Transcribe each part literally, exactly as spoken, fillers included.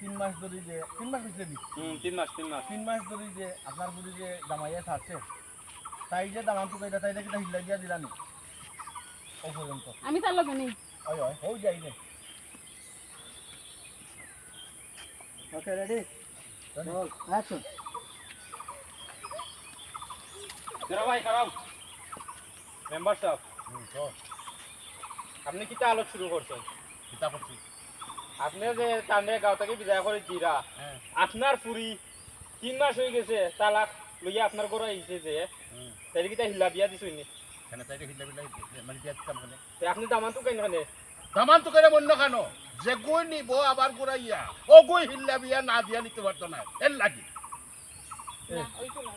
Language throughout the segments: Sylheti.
তিন মাস ধরি যে, তিন মাস অইছে নি? হুম, তিন মাস, তিন মাস। তিন মাস ধরি যে আপনার ফুড়ি যে জামাইয়ে ছাড়ছে, তাই যে দামান তুকাইরা, তাইরে কিতা হিল্লা দিয়া দিলা নি? ও পর্যন্ত। আমি তার লগে নেই। ওই, ওই, হউ যাই রে। Okay, ready? Ready? Roll, action. দাঁড়াও ভাই, দাঁড়াও। মেম্বার সাব, হুম, কও। আপনি কিতা আলোচ শুরু করছেন? কিতা করছি? আপনি যে তানরে গাঁও থাকি বিদায় করি দিরা, হ্যাঁ। আপনার ফুড়ি তিন মাস অই গেছে, তালাক লইয়া আপনার ঘরো আইছে যে, হুম। তাইরে কিতা হিল্লা বিয়া দিছইন নি? কেনে তাইরে হিল্লা বিয়া, মানে বিয়া দিতাম কেনে? তে আপনি দামান তুকাইন কেনে? দামান তুকাইরাম অন্য খানো। যেগুই নিবো আবার ঘুরাইয়া, অগুই হিল্লা বিয়া না দিয়া নিতে পারতো না। এর লাগি। না, ওই তো না।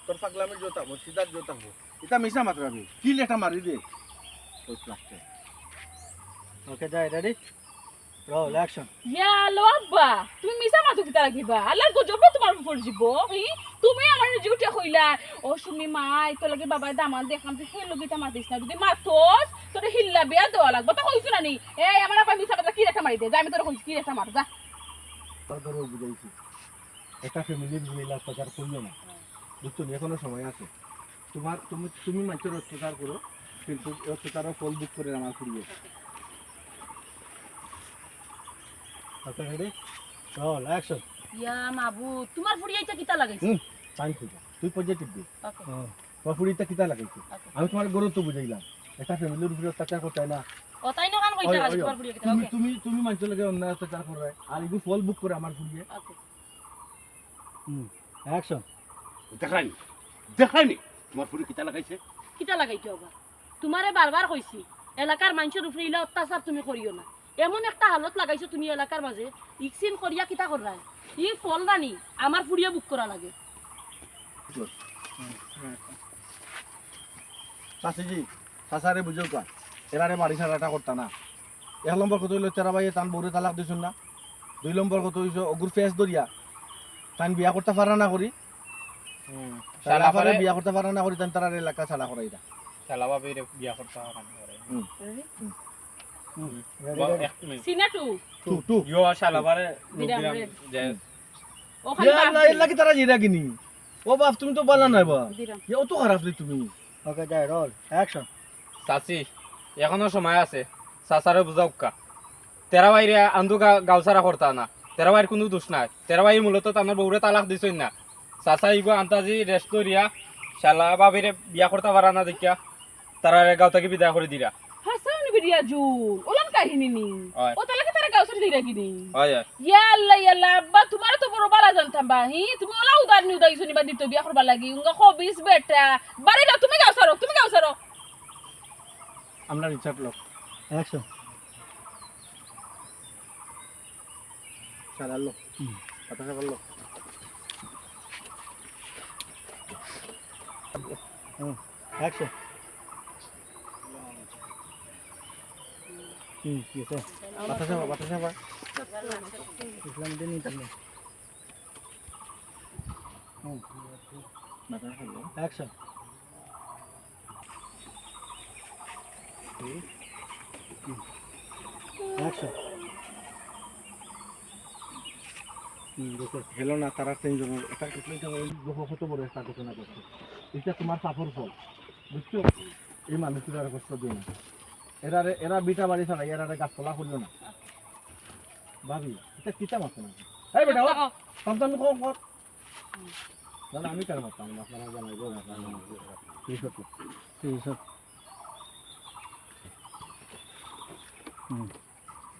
তোর পাগলামির জোতা, মুর্শিদার জোতা হো। ইতা মিছা মাতরামি। কি লেটা মারি দে? ওই প্লাস্টার। Okay, যাই, ready? Roll, action. ইয়া আল্লাহ আব্বা, তুমি মিছা মাতো কিতা লাগিবা? আল্লাহর গজব তোমার উপর দিব। হি? তুমি আমার ডিউটি কইলা, "ও সুমি মাই, তোর লগে বাবায় দামান দেখলাম, তুই হের লগে ইতা মাতিস না। যদি মাতস, তোরে হিল্লা বিয়া দেওয়া লাগবো।" তো কইছো না নি? এই, আমার আব্বা মিছা মাতো কি লেটা মারি দে? যা, আমি তোরে কইছি, কি লেটা মার, যা। তোর ঘরেও বুঝাইছি। একটা ফ্যামিলির উপরে ইলা অত্যাচার করিও না। বুঝছো নি? এখনো সময় আছে। তোমার, তুমি, তুমি মানষর অত্যাচার করো, কিন্তু এই অত্যাচারর ফল ভোগ করে আমার ফুড়িয়ে। আচ্ছা, ready? Roll, action. ইয়া মাবুদ, তোমার ফুড়িয়ে ইতা কিতা লাগাইছে? হুম, তাই কইবা। তুই পজিটিভ দে। Okay. হ্যাঁ। তোমার ফুড়িয়ে ইতা কিতা লাগাইছে? Okay. আমি তোমার গরু তো বুঝাইলাম। একটা ফ্যামিলির উপরে অত্যাচার করতে হয় না। ও তাই না, কান কইতে ওই, লাগে ওই, তোমার ফুড়িয়ে কিতা? তুমি, Okay. তুমি, তুমি মানষর লগে অন্যায় অত্যাচার করো, আর এগুলো ফল ভোগ করে আমার ফুড়িয়ে। Okay. হুম, action. দেখায়নি, দেখায়নি, তোমার ফুড়ি কিতা লাগাইছে? কিতা লাগাইতে আবার? তোমারে বারবার কইছি, এলাকার মানষর উপরে ইলা অত্যাচার তুমি করিও না। এমন একটা হালত লাগাইছো তুমি এলাকার মাঝে, ইকসিন করিয়া কিতা কররায়? ই ফল দানি আমার ফুড়িয়ে ভোগ করা লাগে। চাচিজি, চাচারে বুঝাউক্কা, এরারে বাড়ি ছাড়াটা করতা না। এক নম্বর কথা অইলো, তেরা ভাইয়ে তান বউরে তালাক দিছইন না। দুই নম্বর কথা অইছে, অগুর ফেস ধরিয়া তান বিয়া করতা পারা না করি। হুম। শালা শালা পারে পারে বিয়া করতা পারা না করি, তান তারার এলাকা ছাড়া করাইরা। শালা ভাবিরে বিয়া করতা পারা না করি। হুম। হুম। হুম। হুম। Ready, ready. এক মিনিট। সিনা টু। টু, টু। ইয়ো, শালা পারে দিলাম, দিলাম, রে। যে হুম। ও খালি ইয়া বাপ আল্লাহ, দিলাম। এর লাগি তারা জিরা কিনি। ও বাপ, তুমি তো বালা নাই বা। দিলাম। ইয়া, অত খারাপ রে তুমি। Okay, যাই, roll, action. চাচি, এখনো সময় আছে, চাচারে বুঝাউক্কা। তেরা ভাইরে আন্দু গা-, গাঁও ছাড়া করতা না। তেরা ভাইর কুনু দোষ নাই। তেরা ভাই মূলত তান বউরে তালাক দিছইন না। চাচা ইগু আন্তাজি রেস্ট ধরিয়া শালা ভাবিরে বিয়া করতা পারা না দেখিয়া তারারে গাঁও থাকি বিদায় করি দিরা। হাসান বিরিয়া জুল, ওলান কাহিনী নি। অয়। ও তাহলে কি তারা গাঁও ছাড়ি দিরা কিনি? অয়, অয়। ইয়া আল্লাহ, ইয়া আল্লাহ, আব্বা, তোমারে তো বড় বালা জানতাম বা, হি? তুমি ওলা উদার নি উদাই শুনিবা দিত বিয়া করবার লাগি, উঙ্গা খবিস বেটা। বাড়ি যাও, তুমি গাঁও ছাড়ো, তুমি গাঁও ছাড়ো। আমরা রিচার্ড লোক। Action. সারালো। হুম। কথা সারালো। হুম, action. হুম, কি আছে? বাতাসা বা, বাতাসা বা। ইসলাম দিন নিতে নেই। হুম। বাতাসা বা। Action. হুম। Action. হুম, দেখো। হলো না, তারা তিনজনের একটা ঘটনা, দেখো কত বড় একটা ঘটনা ঘটছে। এটা তোমার পাপর ফল, বুঝছো? এই মানুষটারে কষ্ট দিও না। এরারে, এরা ভিটা বাড়ি ছাড়াই, এরারে গাছপালা করিও না। ভাবি, এটা কিতা মাছ না? এই বেটা, ও, তাড়াতাড়ি কম কর। না, না, আমি কেন মারতাম না? আপনারা জানাই বলেন, আপনারা জানাই বলেন। ঠিক আছে, ঠিক আছে। হুম।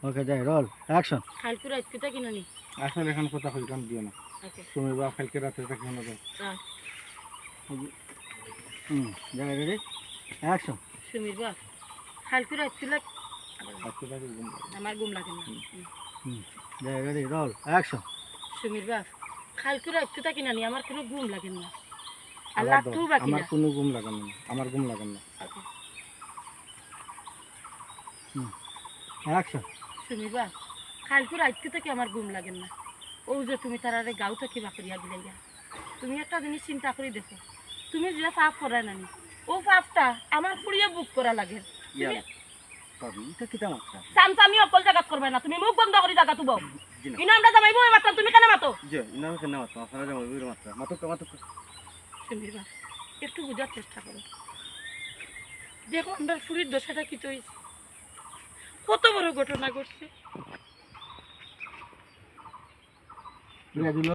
Okay, যাই, roll, action. কালকে রাইত কিতা কিনা নি? আসলে এখন কথা কইতাম দিও না। আচ্ছা। তুমি বা কালকে রাতে তা কিনা দাও। হ্যাঁ। হুম, যাই, ready? Action. সুমির বাপ, কালকে রাইত কিলা আজকে রাতে ঘুম লাগে। আমার ঘুম লাগে না। হুম। হুম। হুম। যাই, ready, roll, action. সুমির বাপ, কালকে রাইত কিতা কিনা নি, আমার কোনো ঘুম লাগে না। আর আবার লাগতেও দাও। বাকি আমার না। কোনো ঘুম লাগে না, আমার ঘুম লাগে না। আচ্ছা। হুম। Action. সুমির বাপ, কালকে রাইত থাকি আমার ঘুম লাগে না। ও যে তুমি তারারে গাঁও থাকি বাকরিয়া দিলাইয়া। তুমি একটা জিনিস চিন্তা করি দেখো, তুমি যে পাপ করায় না নি, ও পাপটা আমার ফুড়িয়ে ভোগ করা লাগে। তুমি ইয়াল্লা, ভাবি, এটা কিতা মাতরা? চামচামি অকল জাগাত করবে না, তুমি মুখ বন্ধ করি জাগাত বও। জি না। ইনো আমরা জামাই বউ মাততাম, তুমি কেনে মাতো? জি, ইনো আমি কেনে মাততাম? আপনারা জামাই বউরে মাততাম। মাতুক, মাতুক। সমীর বা, একটু বুঝার চেষ্টা করো। দেখো, আমরার ফুরির দশাটা কিতা অইছে, কত বড় ঘটনা ঘটছে।